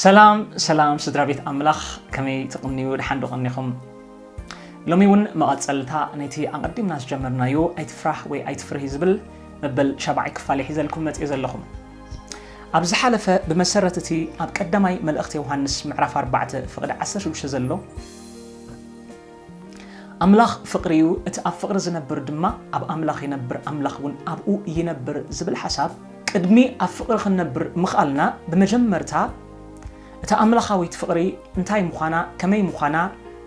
ሰላም ሰላም ስድራ ቤት ኣምላኽ፣ ከመይ ትቕንዩ? ደሓን ዶ ቀኒኹም? ሎሚ እውን መቐጸልታ ነቲ ኣቐዲምና ዝጀመርናዮ ኣይትፍራህ ወይ ኣይትፍርሂ ዝብል መበል ሻብዓይ ክፋል ሒዘልኩም መጽእ ዘለኹም። ኣብ ዝሓለፈ ብመሰረት እቲ ኣብ ቀዳማይ መልእኽቲ ዮሃንስ ምዕራፍ ኣርባዕተ ፍቕዲ ዓሰርተ ሽዱሽተ ዘሎ፣ ኣምላኽ ፍቕሪ እዩ፣ እቲ ኣብ ፍቕሪ ዝነብር ድማ ኣብ ኣምላኽ ይነብር፣ ኣምላኽ እውን ኣብኡ ይነብር ዝብል ሓሳብ፣ ቅድሚ ኣብ ፍቕሪ ክንነብር ምኽኣልና፣ ብመጀመርታ እታ ኣምላኻዊት ፍቕሪ እንታይ ምዃና፣ ከመይ ምዃና፣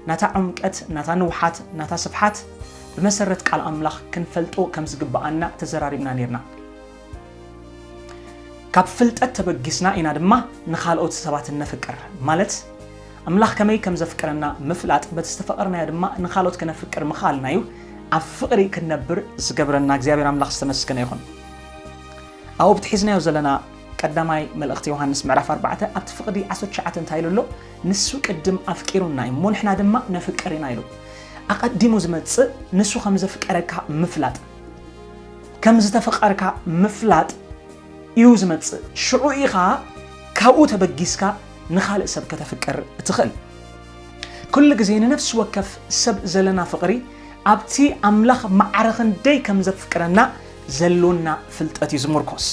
ናታ ዕምቀት፣ ናታ ንውሓት፣ ናታ ስፍሓት ብመሰረት ቃል ኣምላኽ ክንፈልጦ ከም ዝግብኣና ተዘራሪብና ነይርና። ካብ ፍልጠት ተበጊስና ኢና ድማ ንኻልኦት ሰባት እነፍቅር። ማለት ኣምላኽ ከመይ ከም ዘፍቅረና ምፍላጥ፣ በቲ ዝተፈቐርናዮ ድማ ንኻልኦት ከነፍቅር ምኽኣልና እዩ ኣብ ፍቕሪ ክንነብር ዝገብረና። እግዚኣብሔር ኣምላኽ ዝተመስገነ ይኹን። ኣብኡ ብቲ ሒዝናዮ ዘለና ቀዳማይ መልእኽቲ ዮሃንስ ምዕራፍ ኣርባዕተ ኣብቲ ፍቕዲ ዓሰርተ ትሽዓተ እንታይ ኢሉ ኣሎ? "ንሱ ቅድም ኣፍቂሩና እዩ እሞ ንሕና ድማ ነፍቅር ኢና" ኢሉ። ኣቐዲሙ ዝመጽእ ንሱ ከም ዘፍቀረካ ምፍላጥ፣ ከም ዝተፈቐርካ ምፍላጥ እዩ ዝመጽእ። ሽዑ ኢኻ ካብኡ ተበጊስካ ንኻልእ ሰብ ከተፍቅር እትኽእል። ኩሉ ግዜ ንነፍሲ ወከፍ ሰብ ዘለና ፍቕሪ ኣብቲ ኣምላኽ ማዕረ ክንደይ ከም ዘፍቅረና ዘሎና ፍልጠት እዩ ዝምርኮስ።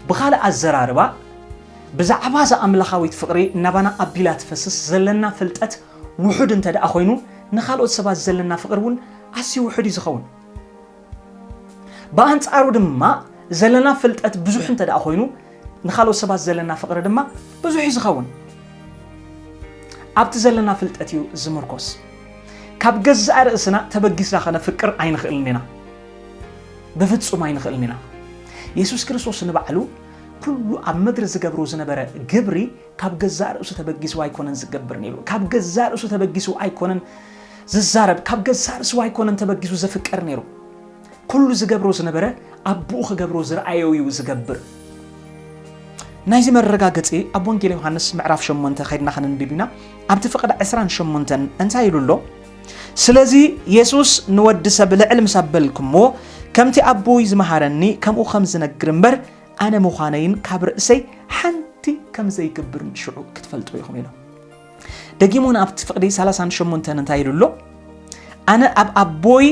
ብኻልእ ኣዘራርባ፣ ብዛዕባ እዛ ኣምላኻዊት ፍቕሪ ናባና ኣቢላ ትፈስስ ዘለና ፍልጠት ውሑድ እንተ ደኣ ኮይኑ፣ ንኻልኦት ሰባት ዘለና ፍቕሪ እውን ኣዝዩ ውሑድ እዩ ዝኸውን። ብኣንጻሩ ድማ፣ ዘለና ፍልጠት ብዙሕ እንተ ደኣ ኮይኑ፣ ንኻልኦት ሰባት ዘለና ፍቕሪ ድማ ብዙሕ እዩ ዝኸውን። ኣብቲ ዘለና ፍልጠት እዩ ዝምርኮስ። ካብ ገዛእ ርእስና ተበጊስና ከነፍቅር ኣይንኽእልን ኢና። ብፍጹም ኣይንኽእልን ኢና። የሱስ ክርስቶስ ንባዕሉ ኩሉ ኣብ ምድሪ ዝገብሮ ዝነበረ ግብሪ ካብ ገዛእ ርእሱ ተበጊሱ ኣይኮነን ዝገብር ነይሩ። ካብ ገዛእ ርእሱ ተበጊሱ ኣይኮነን ዝዛረብ። ካብ ገዛእ ርእሱ ኣይኮነን ተበጊሱ ዘፍቅር ነይሩ። ኩሉ ዝገብሮ ዝነበረ ኣቦኡ ክገብሮ ዝረኣዮ እዩ ዝገብር። ናይዚ መረጋገጺ ኣብ ወንጌል ዮሃንስ ምዕራፍ ሸሞንተ ከይድና ከነንብብ ኢና። ኣብቲ ፍቕዲ ዕስራን ሸሞንተን እንታይ ኢሉ ኣሎ? "ስለዚ የሱስ ንወዲ ሰብ ልዕል ምስ ኣበልኩሞ፣ ከምቲ ኣቦይ ዝመሃረኒ ከምኡ ከም ዝነግር እምበር፣ ኣነ ምዃነይን ካብ ርእሰይ ሓንቲ ከም ዘይገብርን ሽዑ ክትፈልጡ ኢኹም" ኢሉ። ደጊሙ እውን ኣብቲ ፍቕዲ ሰላሳን ሸሞንተን እንታይ ኢሉ ኣሎ? "ኣነ ኣብ ኣቦይ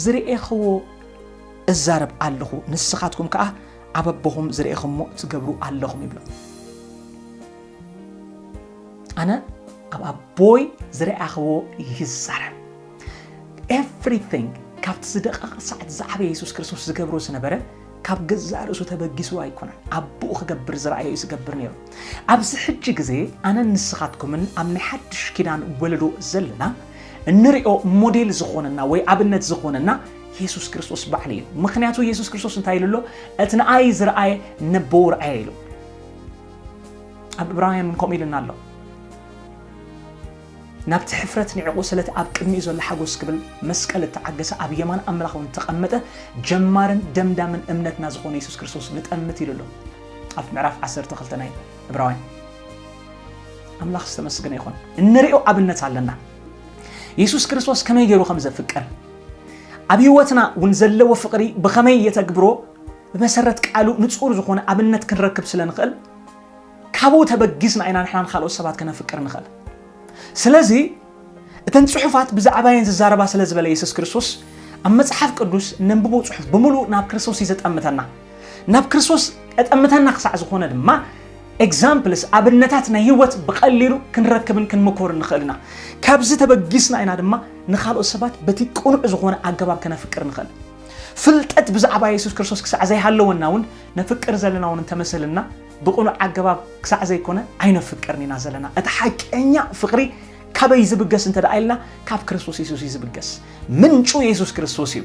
ዝርኤኽዎ እዛረብ ኣለኹ፣ ንስኻትኩም ከኣ ኣብ ኣቦኹም ዝርኤኽሞ ትገብሩ ኣለኹም" ይብሎ። ኣነ ኣብ ኣቦይ ዝረኣኽዎ ይዛረብ። Everything፣ ካብቲ ዝደቐቐ ሰዓት ዝዓበየ የሱስ ክርስቶስ ዝገብሮ ዝነበረ፣ ካብ ገዛእ ርእሱ ተበጊሱ ኣይኮነን። ኣቦኡ ክገብር ዝረኣዮ እዩ ዝገብር ነይሩ። ኣብዚ ሕጂ ግዜ ኣነን ንስኻትኩምን ኣብ ናይ ሓድሽ ኪዳን ወለዶ ዘለና እንሪኦ ሞዴል ዝኾነና ወይ ኣብነት ዝኾነና የሱስ ክርስቶስ ባዕሉ እዩ። ምኽንያቱ የሱስ ክርስቶስ እንታይ ኢሉ ኣሎ? "እቲ ንኣይ ዝረኣየ ነቦኡ ረኣየ" ኢሉ። ኣብ ዕብራውያን እውን ከምኡ ኢሉና ኣሎ። ናብቲ ሕፍረት ንዕቑ፣ ስለቲ ኣብ ቅድሚኡ ዘሎ ሓጎስ ክብል መስቀል እተዓገሰ፣ ኣብ የማን ኣምላኽ እውን ተቐመጠ፣ ጀማርን ደምዳምን እምነትና ዝኾነ የሱስ ክርስቶስ ንጠምት ኢሉ ኣሎ። ኣብ ምዕራፍ ዓሰርተ ክልተ ናይ ዕብራውያን። ኣምላኽ ዝተመስገነ ይኹን። እንሪኦ ኣብነት ኣለና። የሱስ ክርስቶስ ከመይ ገይሩ ከም ዘፍቅር፣ ኣብ ህይወትና እውን ዘለዎ ፍቕሪ ብኸመይ የተግብሮ፣ ብመሰረት ቃሉ ንጹር ዝኾነ ኣብነት ክንረክብ ስለ ንኽእል፣ ካብኡ ተበጊስና ኢና ንሕና ንኻልኦት ሰባት ከነፍቅር ንኽእል። ስለዚ እተን ጽሑፋት ብዛዕባየን ዝዛረባ ስለ ዝበለ የሱስ ክርስቶስ፣ ኣብ መጽሓፍ ቅዱስ ነንብቦ ጽሑፍ ብምሉእ ናብ ክርስቶስ እዩ ዘጠምተና። ናብ ክርስቶስ እጠምተና ክሳዕ ዝኾነ ድማ፣ ኤግዛምፕልስ፣ ኣብነታት ናይ ህይወት ብቐሊሉ ክንረክብን ክንምኮርን ንኽእል ኢና። ካብዚ ተበጊስና ኢና ድማ ንኻልኦት ሰባት በቲ ቅኑዕ ዝኾነ ኣገባብ ከነፍቅር ንኽእል። ፍልጠት ብዛዕባ የሱስ ክርስቶስ ክሳዕ ዘይሃለወና እውን፣ ነፍቅር ዘለና እውን እንተመሰልና፣ ብቕኑዕ ኣገባብ ክሳዕ ዘይኮነ ኣይነፍቅርን ኢና ዘለና። እቲ ሓቀኛ ፍቕሪ ካበይ ዝብገስ እንተ ደኣ ኢልና፣ ካብ ክርስቶስ የሱስ እዩ ዝብገስ። ምንጩ የሱስ ክርስቶስ እዩ።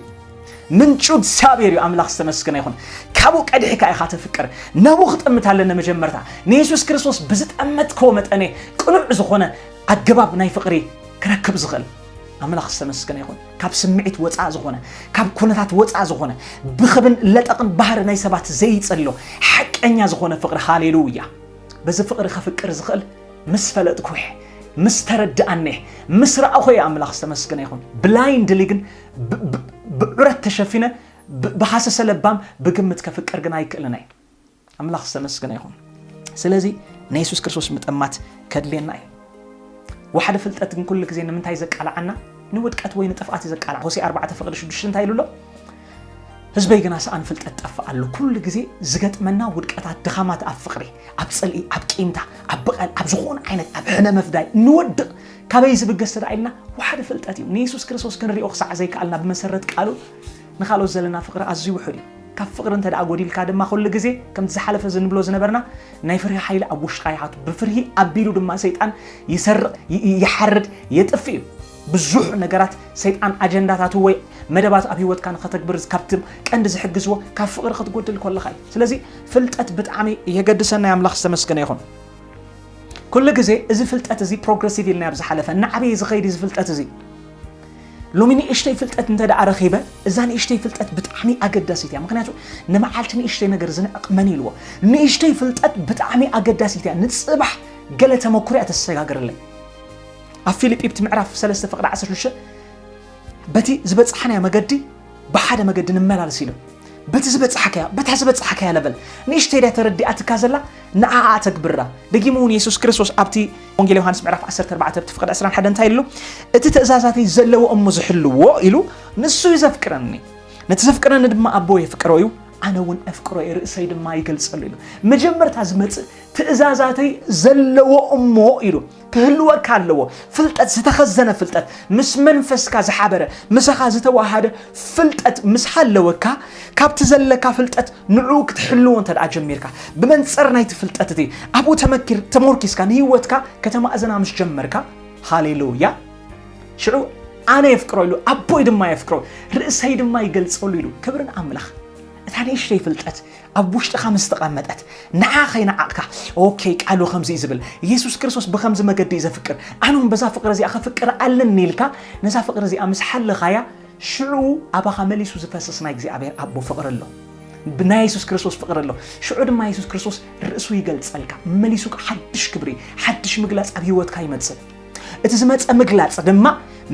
ምንጩ እግዚኣብሔር እዩ። ኣምላኽ ዝተመስገነ ይኹን። ካብኡ ቀዲሕካ ኢኻ ተፍቅር። ናብኡ ክጠምት ኣለኒ መጀመርታ። ንየሱስ ክርስቶስ ብዝጠመትክዎ መጠነ ቅኑዕ ዝኾነ ኣገባብ ናይ ፍቕሪ ክረክብ ዝኽእል። ኣምላኽ ዝተመስገነ ይኹን። ካብ ስምዒት ወጻእ ዝኾነ፣ ካብ ኩነታት ወጻእ ዝኾነ፣ ብኽብን ለጠቕን ባህሪ ናይ ሰባት ዘይጸሎ ሓቀኛ ዝኾነ ፍቕሪ። ሃሌሉያ። በዚ ፍቕሪ ከፍቅር ዝኽእል ምስ ፈለጥኩ እየ፣ ምስ ተረድኣኒ እየ፣ ምስ ረኣኹ እየ። ኣምላኽ ዝተመስገነ ይኹን። ብላይንድሊ ግን ብ-፣ ብ-፣ ብዑረት ተሸፊነ፣ ብ-፣ ብሃሰሰ ለባም ብግምት ከፍቅር ግን ኣይክእልን እየ። ኣምላኽ ዝተመስገነ ይኹን። ስለዚ ናይ የሱስ ክርስቶስ ምጥማት ከድልየና እዩ። ዋሕዲ ፍልጠት ግን ኩሉ ግዜ ንምንታይ ዘቃልዓና? ንውድቀት ወይ ንጥፍኣት እዩ ዘቃልዓ። ሆሴ ኣርባዕተ ፍቕዲ ሽዱሽተ እንታይ ኢሉ ኣሎ? ህዝበይ ግና ሰኣን ፍልጠት ጠፍእ ኣሎ። ኩሉ ግዜ ዝገጥመና ውድቀታት፣ ድኻማት ኣብ ፍቕሪ፣ ኣብ ጽልኢ፣ ኣብ ቂምታ፣ ኣብ በቐል፣ ኣብ ዝኾነ ዓይነት ኣብ ሕነ መፍዳይ ንወድቕ። ካበይ ዝብገስ ተደኣ ኢልና ዋሕዲ ፍልጠት እዩ። ንየሱስ ክርስቶስ ክንሪኦ ክሳዕ ዘይከኣልና ብመሰረት ቃሉ ንኻልኦት ዘለና ፍቕሪ ኣዝዩ ውሑድ እዩ። ካብ ፍቕሪ እንተ ደኣ ጎዲልካ ድማ ኩሉ ግዜ ከምቲ ዝሓለፈ ዝንብሎ ዝነበርና ናይ ፍርሂ ሓይሊ ኣብ ውሽጥኻ ይሓቱ። ብፍርሂ ኣቢሉ ድማ ሰይጣን ይሰርቕ፣ ይ- ይ- ይሓርድ፣ የጥፍእ እዩ። ብዙሕ ነገራት ሰይጣን ኣጀንዳታቱ ወይ መደባት ኣብ ህይወትካ ንኸተግብር ካብቲ ቀንዲ ዝሕግዝዎ ካብ ፍቕሪ ክትጎድል ከለኻ እዩ። ስለዚ ፍልጠት ብጣዕሚ የገድሰና። ኣምላኽ ዝተመስገነ ይኹን። ኩሉ ግዜ እዚ ፍልጠት እዚ ፕሮግረሲቭ ኢልና ኣብ ዝሓለፈ እናዓበየ ዝኸይድ እዚ ፍልጠት እዚ ሎሚ ንእሽተይ ፍልጠት እንተ ደኣ ረኺበ፣ እዛ ንእሽተይ ፍልጠት ብጣዕሚ ኣገዳሲት እያ። ምኽንያቱ ንመዓልቲ ንእሽተይ ነገር ዝንዕቕ መን ኢልዎ? ንእሽተይ ፍልጠት ብጣዕሚ ኣገዳሲት እያ። ንጽባሕ ገለ ተመኩሮ እያ ተሰጋግረለይ። ኣብ ፊልጲ እቲ ምዕራፍ ሰለስተ ፍቕዲ ዓሰርተ ሽዱሽተ በቲ ዝበጻሕናዮ መገዲ ብሓደ መገዲ ንመላለስ ኢሉ። በቲ ዝበጻሕካያ፣ በታ ዝበጻሕካያ ለበል ንእሽተይ ድያ ተረዲኣትካ ዘላ ንዓኣ ተግብራ። ደጊሙ እውን የሱስ ክርስቶስ ኣብቲ ወንጌል ዮሃንስ ምዕራፍ ዓሰርተ ኣርባዕተ ኣብቲ ፍቕዲ ዕስራን ሓደን እንታይ ኢሉ? እቲ ትእዛዛተይ ዘለዎ እሞ ዝሕልዎ ኢሉ ንሱ እዩ ዘፍቅረኒ። ነቲ ዘፍቅረኒ ድማ ኣቦ የፍቅሮ እዩ፣ ኣነ እውን ኣፍቅሮ እየ፣ ርእሰይ ድማ ይገልጸሉ ኢሉ። መጀመርታ ዝመጽእ ትእዛዛተይ ዘለዎ እሞ ኢሉ ክህልወካ ኣለዎ። ፍልጠት፣ ዝተኸዘነ ፍልጠት፣ ምስ መንፈስካ ዝሓበረ፣ ምሳኻ ዝተዋሃደ ፍልጠት ምስ ሃለወካ፣ ካብቲ ዘለካ ፍልጠት ንዕኡ ክትሕልዎ እንተ ደኣ ጀሚርካ፣ ብመንጽር ናይቲ ፍልጠት እቲ ኣብኡ ተመኪር-፣ ተሞርኪስካ ንህይወትካ ከተማእዝና ምስ ጀመርካ፣ ሃሌሉያ፣ ሽዑ ኣነ የፍቅሮ ኢሉ፣ ኣቦይ ድማ የፍቅሮ፣ ርእሰይ ድማ ይገልጸሉ ኢሉ። ክብሪ ንኣምላኽ። እታ ንእሽተይ ፍልጠት ኣብ ውሽጥኻ ምስ ተቐመጠት፣ ንዓ ከይነዓቕካ፣ ኦኬ፣ ቃሉ ከምዚ እዩ ዝብል፣ የሱስ ክርስቶስ ብኸምዚ መገዲ እዩ ዘፍቅር፣ ኣነ እውን በዛ ፍቕሪ እዚኣ ከፍቅር ኣለኒ ኢልካ፣ ነዛ ፍቕሪ እዚኣ ምስ ሓለኻያ፣ ሽዑ ኣባኻ መሊሱ ዝፈስስ ናይ እግዚኣብሔር ኣቦ ፍቕሪ ኣሎ። ብናይ የሱስ ክርስቶስ ፍቕሪ ኣሎ። ሽዑ ድማ የሱስ ክርስቶስ ርእሱ ይገልጸልካ። መሊሱ ሓድሽ ክብሪ፣ ሓድሽ ምግላጽ ኣብ ህይወትካ ይመጽእ። እቲ ዝመጸ ምግላጽ ድማ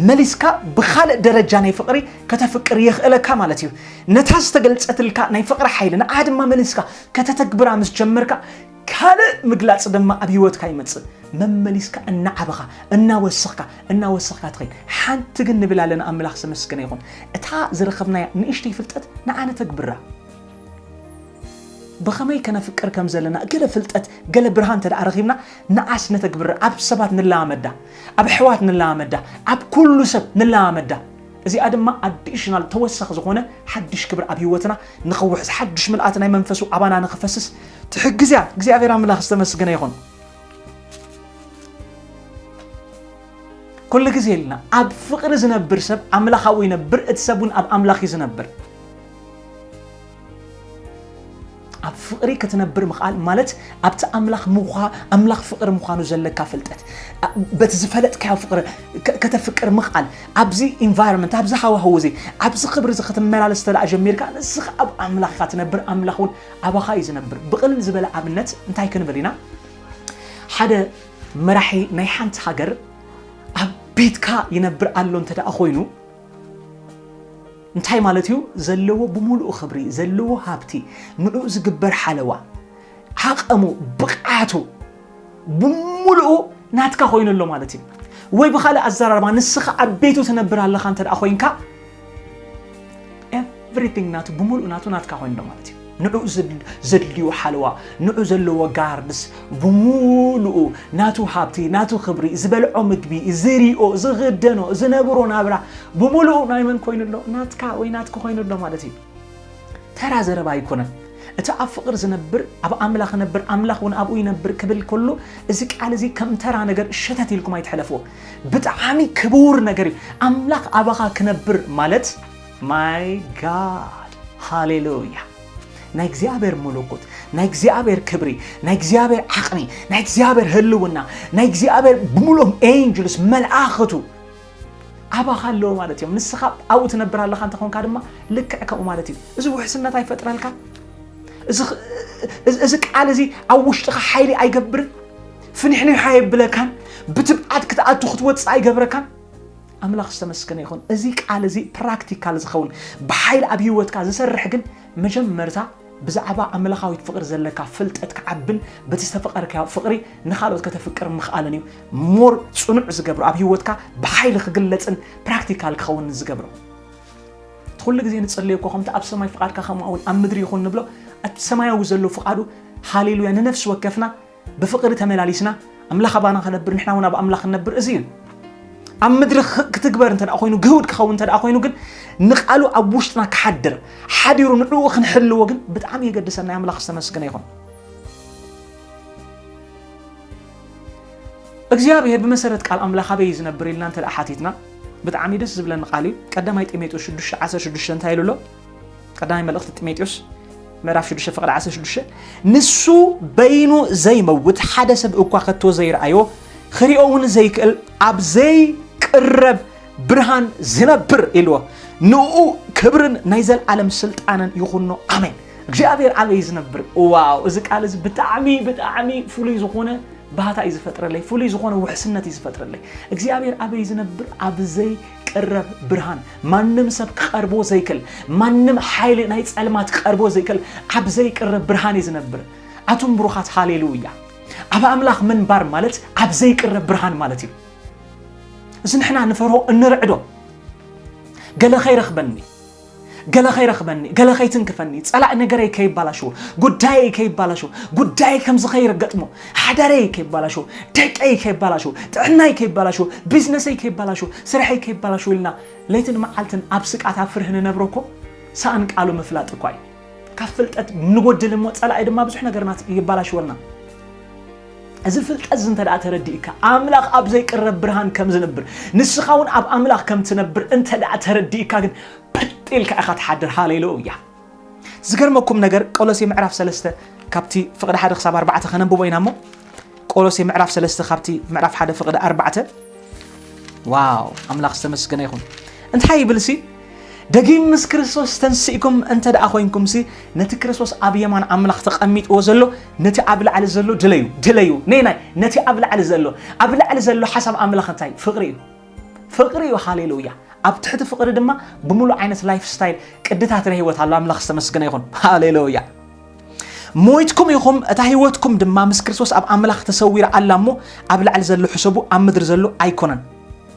መሊስካ ብኻልእ ደረጃ ናይ ፍቕሪ ከተፍቅር የኽእለካ ማለት እዩ። ነታ ዝተገልጸትልካ ናይ ፍቕሪ ሓይሊ ንዓ ድማ መሊስካ ከተተግብራ ምስ ጀመርካ፣ ካልእ ምግላጽ ድማ ኣብ ህይወትካ ይመጽእ። መመሊስካ እናዓበኻ፣ እናወሰኽካ፣ እናወሰኽካ ትኸይድ። ሓንቲ ግን ንብል ኣለና፣ ኣምላኽ ዝተመስገነ ይኹን። እታ ዝረኸብናያ ንእሽተይ ፍልጠት ንዓ ነተግብራ። ብኸመይ ከነፍቅር ከም ዘለና ገለ ፍልጠት፣ ገለ ብርሃን እንተ ደኣ ረኺብና፣ ንዓስ ነተግብራ። ኣብ ሰባት ንለማመዳ፣ ኣብ ኣሕዋት ንለማመዳ፣ ኣብ ኩሉ ሰብ ንለማመዳ። እዚኣ ድማ ኣዲሽናል፣ ተወሳኺ ዝኾነ ሓድሽ ክብሪ ኣብ ህይወትና ንኽውሕዝ፣ ሓድሽ ምልኣት ናይ መንፈሱ ኣባና ንኽፈስስ ትሕግዝ እያ። እግዚኣብሔር ኣምላኽ ዝተመስገነ ይኹን። ኩሉ ግዜ ኢልና፣ ኣብ ፍቕሪ ዝነብር ሰብ ኣምላኻዊ ይነብር፣ እቲ ሰብ እውን ኣብ ኣምላኽ እዩ ዝነብር። ኣብ ፍቕሪ ክትነብር ምኽኣል ማለት ኣብቲ ኣምላኽ ምዃ-፣ ኣምላኽ ፍቕሪ ምዃኑ ዘለካ ፍልጠት፣ ኣ-፣ በቲ ዝፈለጥካዮ ፍቕሪ ከ-፣ ከተፍቅር ምኽኣል፣ ኣብዚ ኢንቫይሮንመንት፣ ኣብዚ ሃዋህው እዚ፣ ኣብዚ ክብሪ እዚ ክትመላለስ እንተ ደኣ ጀሚርካ፣ ንስኻ ኣብ ኣምላኽ ኢኻ ትነብር፣ ኣምላኽ እውን ኣባኻ እዩ ዝነብር። ብቕልል ዝበለ ኣብነት እንታይ ክንብል ኢና? ሓደ መራሒ ናይ ሓንቲ ሃገር ኣብ ቤትካ ይነብር ኣሎ እንተ ደኣ ኮይኑ፣ እንታይ ማለት እዩ? ዘለዎ ብምሉኡ ክብሪ፣ ዘለዎ ሃብቲ፣ ንዕኡ ዝግበር ሓለዋ፣ ዓቐሙ፣ ብቕዓቱ፣ ብምሉኡ ናትካ ኮይኑ ኣሎ ማለት እዩ። ወይ ብኻልእ ኣዘራርባ፣ ንስኻ ኣብ ቤቱ ትነብር ኣለኻ እንተ ደኣ ኮይንካ፣ ኤቭሪቲንግ ናቱ፣ ብምሉኡ ናቱ፣ ናትካ ኮይኑ ኣሎ ማለት እዩ። ንዕኡ ዘድ-፣ ዘድልዮ ሓለዋ፣ ንዑ ዘለዎ ጋርድስ ብምሉኡ፣ ናቱ ሃብቲ፣ ናቱ ክብሪ፣ ዝበልዖ ምግቢ፣ ዝሪኦ፣ ዝኽደኖ፣ ዝነብሮ ናብራ ብምሉኡ ናይ መን ኮይኑ ኣሎ? ናትካ ወይ ናትኪ ኮይኑ ኣሎ ማለት እዩ። ተራ ዘረባ ኣይኮነን። እቲ ኣብ ፍቕሪ ዝነብር ኣብ ኣምላኽ ይነብር፣ ኣምላኽ እውን ኣብኡ ይነብር ክብል ከሎ፣ እዚ ቃል እዚ ከም ተራ ነገር ሸተት ኢልኩም ኣይትሕለፍዎ። ብጣዕሚ ክቡር ነገር እዩ። ኣምላኽ ኣባኻ ክነብር ማለት፣ ማይ ጋድ፣ ሃሌሉያ። ናይ እግዚኣብሔር መለኮት፣ ናይ እግዚኣብሔር ክብሪ፣ ናይ እግዚኣብሔር ዓቕሚ፣ ናይ እግዚኣብሔር ህልውና፣ ናይ እግዚኣብሔር ብምሉኦም ኤንጅልስ፣ መልኣኽቱ ኣባኻ ኣለዉ ማለት እዮም። ንስኻ ኣብኡ ትነብር ኣለኻ እንተኾንካ ድማ ልክዕ ከምኡ ማለት እዩ። እዚ ውሕስነት ኣይፈጥረልካ? እዚ ኽ-፣ እዚ፣ እዚ ቃል እዚ ኣብ ውሽጥኻ ሓይሊ ኣይገብርን? ፍኒሕኒሕ ኣየብለካን? ብትብዓት ክትኣቱ ክትወጽእ ኣይገብረካን? ኣምላኽ ዝተመስገነ ይኹን። እዚ ቃል እዚ ፕራክቲካል ዝኸውን፣ ብሓይሊ ኣብ ህይወትካ ዝሰርሕ ግን መጀመርታ ብዛዕባ ኣምላኻዊት ፍቕሪ ዘለካ ፍልጠት ክዓብን በቲ ዝተፈቐርካዮ ፍቕሪ ንኻልኦት ከተፍቅር ምኽኣልን እዩ ሞር ጽኑዕ ዝገብሮ፣ ኣብ ህይወትካ ብሓይሊ ክግለጽን ፕራክቲካል ክኸውን ዝገብሮ። እቲ ኩሉ ግዜ ንጽልዮ እኮ ከምቲ ኣብ ሰማይ ፍቓድካ ከምኡ እውን ኣብ ምድሪ ይኹን ንብሎ፣ እቲ ሰማያዊ ዘሎ ፍቓዱ ሃሌሉያ ንነፍሲ ወከፍና ብፍቕሪ ተመላሊስና ኣምላኽ ኣባና ክነብር ንሕና እውን ኣብ ኣምላኽ ክነብር እዚ እዩ። ኣብ ምድሪ ክትግበር እንተ ኮይኑ ግህውድ ክኸውን እንተ ኮይኑ ግን ንቃሉ ኣብ ውሽጥና ክሓድር ሓዲሩ ንዕኡ ክንሕልዎ ግን ብጣዕሚ የገድሰና። ኣምላኽ ዝተመስገነ ይኹን። እግዚኣብሔር ብመሰረት ቃል ኣምላኽ ኣበይ ዝነብር ኢልና እንተ ሓቲትና ብጣዕሚ ደስ ዝብለኒ ቃል እዩ። ቀዳማይ ጢሞቴዎስ ሽዱሽተ ዓሰርተ ሽዱሽተ እንታይ ኢሉ ኣሎ? ቀዳማይ መልእኽቲ ጢሞቴዎስ ምዕራፍ ሽዱሽተ ፍቕዲ ዓሰርተ ሽዱሽተ፣ ንሱ በይኑ ዘይመውት ሓደ ሰብ እኳ ከቶ ዘይረኣዮ ክሪኦ እውን ዘይክእል ኣብ ዘይቅረብ ብርሃን ዝነብር ኢልዎ። ንኡ ክብርን ናይ ዘለዓለም ስልጣንን ይኹኖ። ኣሜን። እግዚኣብሔር ኣበይ ዝነብር? ዋው፣ እዚ ቃል እዚ ብጣዕሚ ብጣዕሚ ፍሉይ ዝኾነ ባህታ እዩ ዝፈጥረለይ፣ ፍሉይ ዝኾነ ውሕስነት እዩ ዝፈጥረለይ። እግዚኣብሔር ኣበይ ዝነብር? ኣብ ዘይቅረብ ብርሃን፣ ማንም ሰብ ክቐርቦ ዘይክእል፣ ማንም ሓይሊ ናይ ጸልማት ክቐርቦ ዘይክእል ኣብ ዘይቅረብ ብርሃን እዩ ዝነብር። ኣቱም ብሩኻት፣ ሃሌሉያ! ኣብ ኣምላኽ ምንባር ማለት ኣብ ዘይቅረብ ብርሃን ማለት እዩ። እዚ ንሕና ንፈርሆ እንርዕዶ። ገለ ከይረኽበኒ፣ ገለ ከይረኽበኒ፣ ገለ ከይትንክፈኒ፣ ጸላእ ነገረይ ከይባላሽዎ፣ ጉዳየይ ከይባላሽዎ፣ ጉዳየይ ከምዚ ከይርገጥሞ፣ ሓዳረይ ከይባላሽዎ፣ ደቀይ ከይባላሽዎ፣ ጥዕናይ ከይባላሽዎ፣ ቢዝነሰይ ከይባላሽዎ፣ ስርሐይ ከይባላሽዎ ኢልና ለይትን መዓልትን ኣብ ስቃት ኣብ ፍርህ ንነብሮ እኮ ሰኣን ቃሉ ምፍላጥ እኳ እዩ። ካብ ፍልጠት ንጎድል እሞ ጸላኢ ድማ ብዙሕ ነገርና ይባላሽወና። እዚ ፍልጠት እዚ እንተ ደኣ ተረዲእካ ኣምላኽ ኣብ ዘይቅረብ ብርሃን ከም ዝነብር ንስኻ እውን ኣብ ኣምላኽ ከም ትነብር እንተ ደኣ ተረዲእካ ግን ፕጥ ኢልካ ኢኻ ትሓድር። ሃሌሉያ። ዝገርመኩም ነገር ቆሎሴ ምዕራፍ ሰለስተ ካብቲ ፍቕዲ ሓደ ክሳብ ኣርባዕተ ከነንብቦ ኢና እሞ ቆሎሴ ምዕራፍ ሰለስተ ካብቲ ምዕራፍ ሓደ ፍቕዲ ኣርባዕተ። ዋው ኣምላኽ ዝተመስገነ ይኹን። እንታይ ይብል ሲ? ደጊም ምስ ክርስቶስ ተንሲእኩም እንተ ደኣ ኮይንኩም ሲ ነቲ ክርስቶስ ኣብ የማን ኣምላኽ ተቐሚጥዎ ዘሎ ነቲ ኣብ ላዕሊ ዘሎ ድለዩ፣ ድለዩ። ነይ ናይ ነቲ ኣብ ላዕሊ ዘሎ፣ ኣብ ላዕሊ ዘሎ ሓሳብ ኣምላኽ እንታይ ፍቕሪ እዩ። ፍቕሪ እዩ። ሃሌሉያ። ኣብ ትሕቲ ፍቕሪ ድማ ብምሉእ ዓይነት ላይፍ ስታይል ቅድታት ናይ ህይወት ኣሎ። ኣምላኽ ዝተመስገነ ይኹን። ሃሌሉያ። ሞይትኩም ኢኹም፣ እታ ህይወትኩም ድማ ምስ ክርስቶስ ኣብ ኣምላኽ ተሰዊራ ኣላ እሞ ኣብ ላዕሊ ዘሎ ሕሰቡ፣ ኣብ ምድሪ ዘሎ ኣይኮነን።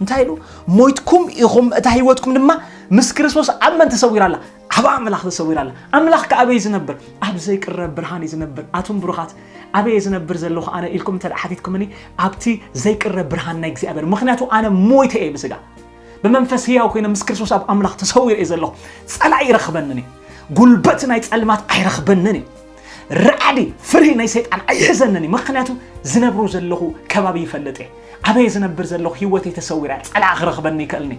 እንታይ ኢሉ? ሞይትኩም ኢኹም፣ እታ ህይወትኩም ድማ ምስ ክርስቶስ ኣብ መን ተሰዊራ ኣላ? ኣብ ኣምላኽ ተሰዊራ ኣላ። ኣምላኽ ከ ኣበይ ዝነብር? ኣብ ዘይቅረብ ብርሃን እዩ ዝነብር። ኣቱም ብሩኻት፣ ኣበይ ዝነብር ዘለኹ ኣነ ኢልኩም እንተ ደኣ ሓቲትኩምኒ፣ ኣብቲ ዘይቅረብ ብርሃን ናይ እግዚኣብሔር። ምኽንያቱ ኣነ ሞይተ እየ ብስጋ። ብመንፈስ ህያው ኮይነ ምስ ክርስቶስ ኣብ ኣምላኽ ተሰዊረ እየ ዘለኹ። ጸላኢ ኣይረኽበንን እዩ። ጉልበት ናይ ጸልማት ኣይረኽበንን እዩ። ራዕዲ ፍርሂ ናይ ሰይጣን ኣይሕዘንን እዩ። ምኽንያቱ ዝነብሮ ዘለኹ ከባቢ ይፈልጥ እየ። ኣበይ ዝነብር ዘለኹ ህይወተይ ተሰዊራ እያ። ጸላኢ ክረኽበኒ ይክእልኒ።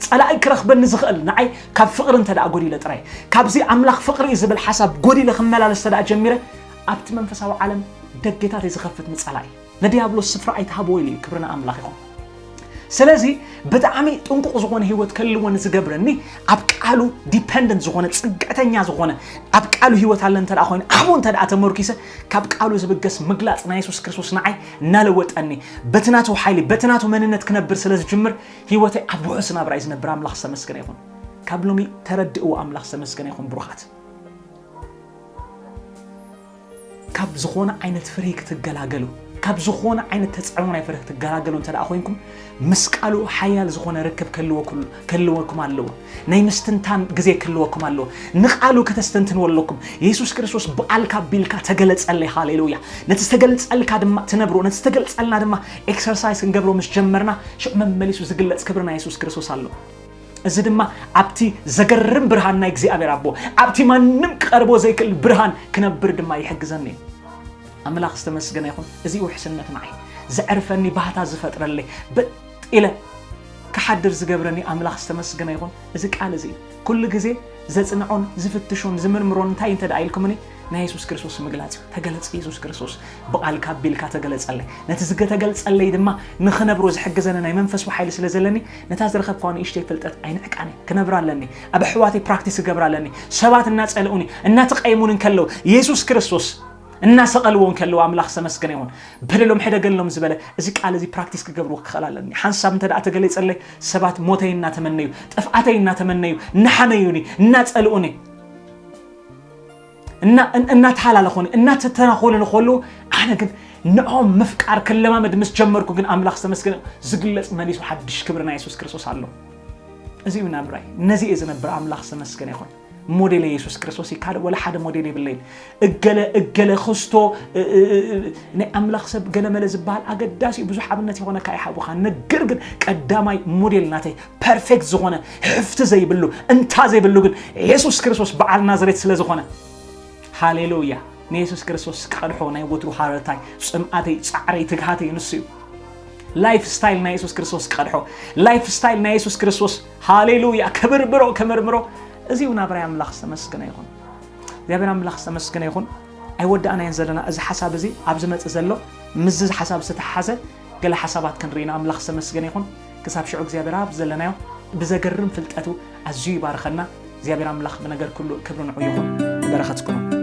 ጸላኢ ክረኽበኒ ዝኽእል ንዓይ ካብ ፍቕሪ እንተ ደኣ ጎዲለ ጥራይ። ካብዚ ኣምላኽ ፍቕሪ እዩ ዝብል ሓሳብ ጎዲለ ክመላለስ እንተ ደኣ ጀሚረ ኣብቲ መንፈሳዊ ዓለም ደገታት እዩ ዝኸፍት ንጸላኢ። ንዲያብሎስ ስፍራ ኣይትሃብዎ ኢሉ እዩ። ክብሪ ንኣምላኽ ይኹን። ስለዚ ብጣዕሚ ጥንቁቕ ዝኾነ ህይወት ክህልወኒ ዝገብረኒ ኣብ ቃሉ ዲፐንደንት ዝኾነ ጽግዕተኛ ዝኾነ ኣብ ቃሉ ህይወት ኣለ እንተ ደኣ ኮይኑ ኣብኡ እንተ ደኣ ተመርኪሰ ካብ ቃሉ ዝብገስ ምግላጽ ናይ የሱስ ክርስቶስ ንዓይ እናለወጠኒ በቲ ናቱ ሓይሊ በቲ ናቱ መንነት ክነብር ስለ ዝጅምር ህይወተይ ኣብ ውሑስ ናብራ እዩ ዝነብር። ኣምላኽ ዝተመስገነ ይኹን። ካብ ሎሚ ተረድእዎ። ኣምላኽ ዝተመስገነ ይኹን ብሩኻት። ካብ ዝኾነ ዓይነት ፍርሂ ክትገላገሉ፣ ካብ ዝኾነ ዓይነት ተጽዕኖ ናይ ፍርሂ ክትገላገሉ እንተ ደኣ ኮይንኩም፣ ምስ ቃሉ ሓያል ዝኾነ ርክብ ክህልወኩል-፣ ክህልወኩም ኣለዎ። ናይ ምስትንታን ግዜ ክህልወኩም ኣለዎ። ንቃሉ ከተስተንትንዎ ኣለኩም። የሱስ ክርስቶስ ብቓልካ ኣቢልካ ተገለጸለይ። ሃሌሉያ። ነቲ ዝተገልጸልካ ድማ ትነብሮ። ነቲ ዝተገልጸልና ድማ ኤክሰርሳይስ ክንገብሮ ምስ ጀመርና፣ ሽዑ መመሊሱ ዝግለጽ ክብሪ ናይ የሱስ ክርስቶስ ኣሎ። እዚ ድማ ኣብቲ ዘገርም ብርሃን ናይ እግዚኣብሔር ኣቦ፣ ኣብቲ ማንም ክቐርቦ ዘይክእል ብርሃን ክነብር ድማ ይሕግዘኒ እዩ። ኣምላኽ ዝተመስገነ ይኹን። እዚ ውሕስነት ንዓይ ዘዕርፈኒ፣ ባህታ ዝፈጥረለይ፣ በጥ ኢለ ክሓድር ዝገብረኒ ኣምላኽ ዝተመስገነ ይኹን። እዚ ቃል እዚ እዩ። ኩሉ ግዜ ዘጽንዖን ዝፍትሾን ዝምርምሮን እንታይ እንተ ደኣ ኢልኩምኒ፣ ናይ የሱስ ክርስቶስ ምግላጽ እዩ። ተገለጸ የሱስ ክርስቶስ፣ ብቓልካ ኣቢልካ ተገለጸለይ። ነቲ ዝተገለጸለይ ድማ ንኽነብሮ ዝሕግዘኒ ናይ መንፈስ ሓይሊ ስለ ዘለኒ፣ ነታ ዝረኸብኳ ንእሽተይ ፍልጠት ኣይንዕቃን እየ። ክነብራ ኣለኒ። ኣብ ኣሕዋተይ ፕራክቲስ ክገብራ ኣለኒ። ሰባት እናጸልኡኒ፣ እናተቐየሙኒ እንከለዉ፣ የሱስ ክርስቶስ እናሰቐልዎ እንከለዉ፣ ኣምላኽ ዝተመስገነ ይኹን። በደሎም ሕደገሎም ዝበለ፣ እዚ ቃል እዚ ፕራክቲስ ክገብርዎ ክኽእል ኣለኒ። ሓንሳብ እንተ ደኣ ተገሊጸለይ፣ ሰባት ሞተይ እናተመነዩ፣ ጥፍኣተይ እናተመነዩ፣ እናሓመዩኒ፣ እናጸልኡኒ፣ እና- እን- እናተሃላለኾኒ እናተተናኾሉ ንኸሉ ኣነ ግን ንኦም ምፍቃር ክለማመድ ምስ ጀመርኩ ግን ኣምላኽ ዝተመስገነ ዝግለጽ መሊሱ ሓድሽ ክብሪ ናይ የሱስ ክርስቶስ ኣሎ። እዚ እዩ ናብራይ። ነዚ እየ ዝነብር። ኣምላኽ ዝተመስገነ ይኹን። ሞዴል የሱስ ክርስቶስ እዩ። ካልእ ወላ ሓደ ሞዴል የብለይን። እገለ እገለ ክስቶ እ- እ- እ- እ- ናይ ኣምላኽ ሰብ ገለመለ ዝበሃል ኣገዳሲ እዩ። ብዙሕ ኣብነት ይኾነካ ይሓቡኻ። ነገር ግን ቀዳማይ ሞዴል ናተይ ፐርፌክት ዝኾነ ሕፍቲ ዘይብሉ እንታ ዘይብሉ ግን የሱስ ክርስቶስ በዓል ናዝሬት ስለ ዝኾነ ሃሌሉያ። ንየሱስ ክርስቶስ ክቐድሖ ናይ ወትሩ ሃረርታይ፣ ጽምኣተይ፣ ጻዕረይ፣ ትግሃተይ ንሱ እዩ። ላይፍ ስታይል ናይ የሱስ ክርስቶስ ክቐድሖ። ላይፍ ስታይል ናይ የሱስ ክርስቶስ ሃሌሉያ ክብርብሮ ክምርምሮ። እዚ እዩ ናብራይ። ኣምላኽ ዝተመስገነ ይኹን። እግዚኣብሔር ኣምላኽ ዝተመስገነ ይኹን። ኣይወዳእናዮን ዘለና። እዚ ሓሳብ እዚ ኣብ ዝመጽእ ዘሎ ምስዚ ሓሳብ ዝተተሓዘ ገለ ሓሳባት ክንርኢ ኢና። ኣምላኽ ዝተመስገነ ይኹን። ክሳብ ሽዑ እግዚኣብሔር ኣብ ዘለናዮ ብዘገርም ፍልጠቱ ኣዝዩ ይባርኸና። እግዚኣብሔር ኣምላኽ ብነገር ኩሉ ክብሪ ንዑ ይኹን። ንበረኸት ኩኑ።